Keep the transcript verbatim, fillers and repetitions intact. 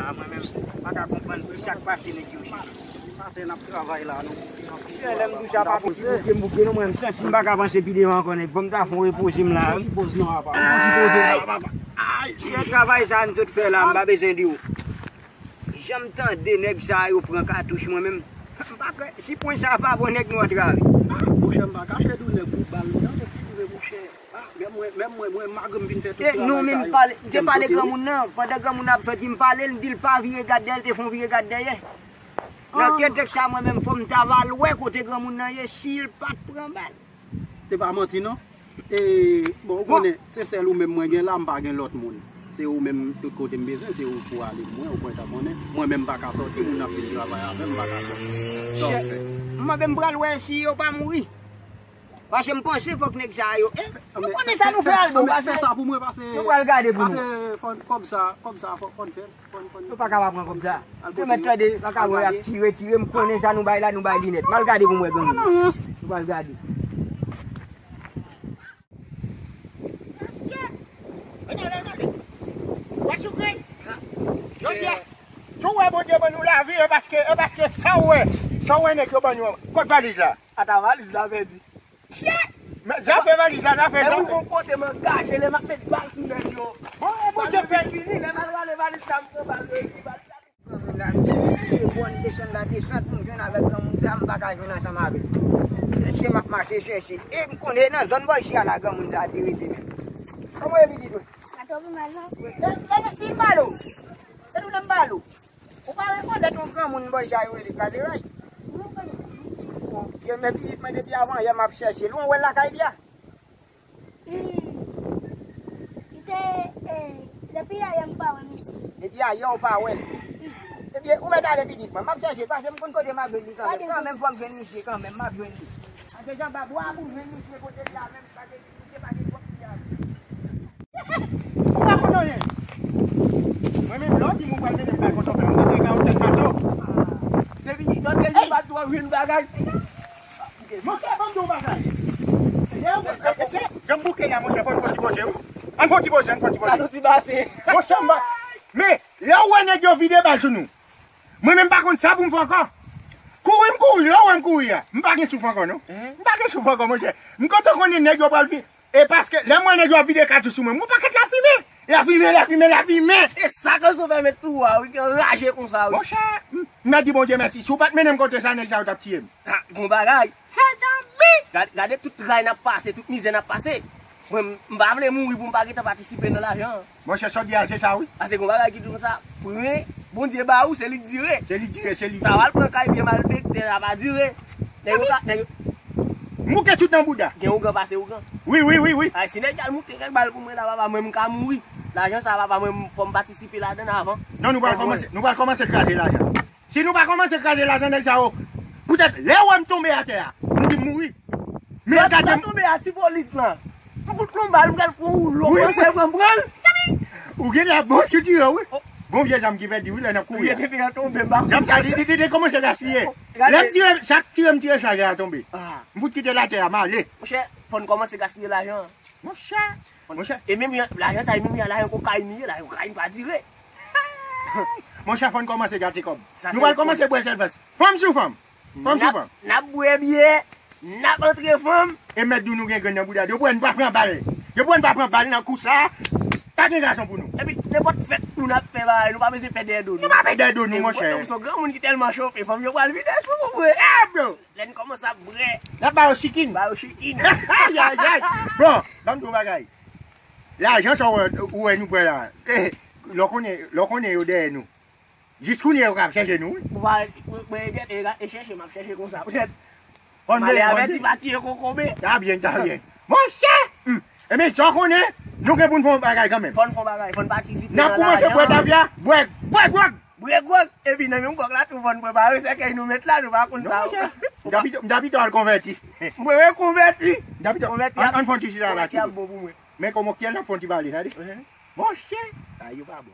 Mwen menm, m pa ka konprann kisa k pase nèg yo chita. Maten n ap travay la, nou bouke anpil. Sè, lè m touche a pa piti bouke m bouke non, mwen m santi m pa ka panse pi devan ankò nèg. Fò m ta fè yon repoze m la wi. Poze non papa. Poze non papa. Ay, sè, travay sa n sot fè la, m pa bezwen di w. Jan m tande nèg sa yo pran katouch mwen menm. M pa kwè, si pwen sa pa bon nèg nou antrave. Monchè, m pa kache di w nèg pou bal li annik tire monchè. Ah, men mwen, men mwen, mwen, malgre m vin fè tout travay sa yo. E nou menm pale, m te pale granmoun nan, pandan granmoun nan ap soti, m pale l, m di l pa vire gad dèyè, l te fè yon vire gad dèyè. Nan tèt sa mwen menm, fò m ta va al wè kote granmoun nan ye, si l pa t pran bal. Se pa manti non. E, bon, ou konnen, se sèl ou menm mwen gen la, m pa gen lòt moun. Se ou menm tout kote m bezwen, se ou pou ale mwen, ou pral ta konnen. Mwen menm m pa ka sòti, moun ap vin travay avè m, m pa ka sòti. Sa w fè? M mande m pral wè si yo pa mouri. Paske m panse fòk nèg sa yo. E, nou konnen sa nou fè al bon, pase. Fè sa pou mwen, pase. Nou pral gade pou nou. Pase fòn kòb sa, kòb sa, fòn fè l. Nou pa ka pa pran kòb sa. Nou mèt tande, pa ka wè y ap tire, tire, m konnen sa nou bay la, nou bay li nèt. M al gade pou m wè granmoun. Nou pral gade. Wè soufri. Jodi a, si w wè Bondye ban nou lavi, e paske, e paske sa w wè, sa w wè nèg yo ban nou an. Kot valiz la? Ata valiz la pèdi. Chè! Men zafè valiz la, zafè zafè. Lè m rive yon kote, m angaje, lè m ap met bal sou nèg yo. Bon, e Bondye fè. Fini, lè m al rale valiz sa, m pran bal yo epi valiz la. Granmoun la, misye, e bò n desann la, desant pou m jwenn avèk granmoun sa, m pa ka jwenn ansanm avè l. Chèche, m ap mache chèche. E m konnen nan zòn bò isi a la, granmoun sa te rete menm. Kòman e pitit mwen? Atò, pi mal, non? E, e, e, pi mal, o. E tounen m bal ou. Ou pa rekonèt yon granmoun bò isi a yo rele Kraze Ray? Bon, Dye, men pitit mwen depi avan yè m ap chèche l. Ou wè l lakay li a? Hmm. Li te, eh, depi ayè m pa wè misye. Depi ayè w pa wè l? Hmm. Ebyen, ou mèt ale pitit mwen. M ap chèche, paske m konn kote m ap jwenn li kanmenm. Kanmenm, fò m jwenn misye kanmenm, m ap jwenn li. Paske jan bab ou a pou jwenn misye kote l la menm, paske misye pa gen twòp ti a. Ou pa konn anyen. Mwen menm, lè w di m ou pral mennen m bay konsa, w fè m santi e ka yon tèt bato. Depi lòt jou pa twò jwenn bagay. Monchè, ban m di w bagay. Lè w, jan m bouke la, monchè, fò n fè yon ti poze, wi. Ann fè yon ti poze, ann fè yon ti poze. Monchè, m pa, men, lè w wè nèg yo vide bal sou nou, mwen menm m pa konn sa pou m fè ankò. Kouri m kouri, lè w wè m kouri a, m pa gen souf ankò, non. M pa gen souf ankò, monchè. M kontan konnen nèg yo pral vin. E paske lè m wè nèg yo ap vide katouch sou mwen, m wè yon pakèt lafimen. Lafimen, lafimen, lafimen. E sa ke sou fè met sou ou a, wi, ki anraje konsa, wi. Monchè, m, m ap di Bondye mèsi. Si w pa t mennen m kote sa, nèg sa yo t ap tiye m. Ha, gon bagay. Hey, zanmi! Gade, gade tout tray n ap pase, tout mizè n ap pase. Mwen, m, m pa vle mouri pou m pa gentan patisipe nan lajan an. Monchè, sa w di a, se sa, wi. Paske gon bagay ki di konsa, pran Bondye ba ou, se li k dire. Se li k dire, se li k dire. Sa w al pran kay byen malfektè, sa pa dire. Nèg yo ka, nèg yo. Mouke tout nan bouda. Gen ougan pase ougan. Wi, wi, wi, wi. Ay, si nèg al mouke kèk bal pou mwen la, papa, mwen m ka mouri. Lajan sa, papa, mwen, fò m patisipe ladan l avan. Non, nou pral kòmanse, nou pral kòmanse kraze lajan. Si nou pa kòmanse kraze lajan nèg sa yo, poutèt lè w wè m tonbe atè a, m di m mouri. Men gade m tonbe a ti polis lan. Pou kout konba, m pral fè yon woulo, wi, mwen se pran pran l. Ou gen la bon sou tire, wi. Oh. Bon vye zam ki pèdi, wi, lè n ap kouri a. Tonbe, m pa. Zam sa, li, li, li, li kòmanse gaspiye. Oh, lè m tire, chak tire m tire chak a tonbe. Ah. M fout kite l atè a, m ale. Monchè, fò n kòmanse gaspiye lajan. Monchè, monchè. E menm jan, lajan sa, e menm jan lajan kokayin li ye, lajan kokayin pa dire. Monchè, fò n kòmanse gate kòb. Nou pral kòmanse bwè sèlvès. Fanm sou fanm. Fanm sou fanm. N ap, n ap bwè byè, n ap antre fanm. E mèt di w nou gen grenn nan bouda. Depi wè n pa pran bal. Depi wè n pa pran bal nan kou sa, pa gen gason pou nou. Epi, nenpòt fèt nou n ap fè bagay, nou pa bezwen pè dèyè do nou. Nou pa pè dèyè do nou, monchè. Nenpòt, nou se yon granmoun ki tèlman chofe, fanm yo pral vide sou ou, vre. Eh, bro! Lè n kòmanse ap bwè. N ap ba yo chikin. Ba yo chikin. Ay, ay, ay. Bon, ban m di w yon bagay. Lajan sa w wè, ou wè nou pran la. Eh, lè w konnen, lè w konnen yo dèyè nou. Jis kounye a yo ka ap chèche nou, wi. Ou pa, mwen, mwen, e, e, e chèche, m ap chèche konsa. Poutèt, m ale avèti pa tiye kokobe. Ta byen, ta byen. Monchè! Hmm. Ebyen, sa w konnen, nou gen pou n fè yon bagay kanmenm. Fò n fè yon bagay, fò n patisipe nan lajan. N ap kòmanse bwè tafya, bwè, bwè gwòg. Bwè gwòg, epi nan menm gwòg la tou fò n prepare sèkèy nou met la, nou pa konn sa. Non, monchè. M ta pito, m ta pito al konvèti. Mwen rekonvèti. M ta pito, konvèti ann, ann fè yon ti chita la tou. Konvèti ap bon pou mwen. Men kòman k fè n ap fè yon ti pale, tande? Mhm. Monchè, a yo pa bon.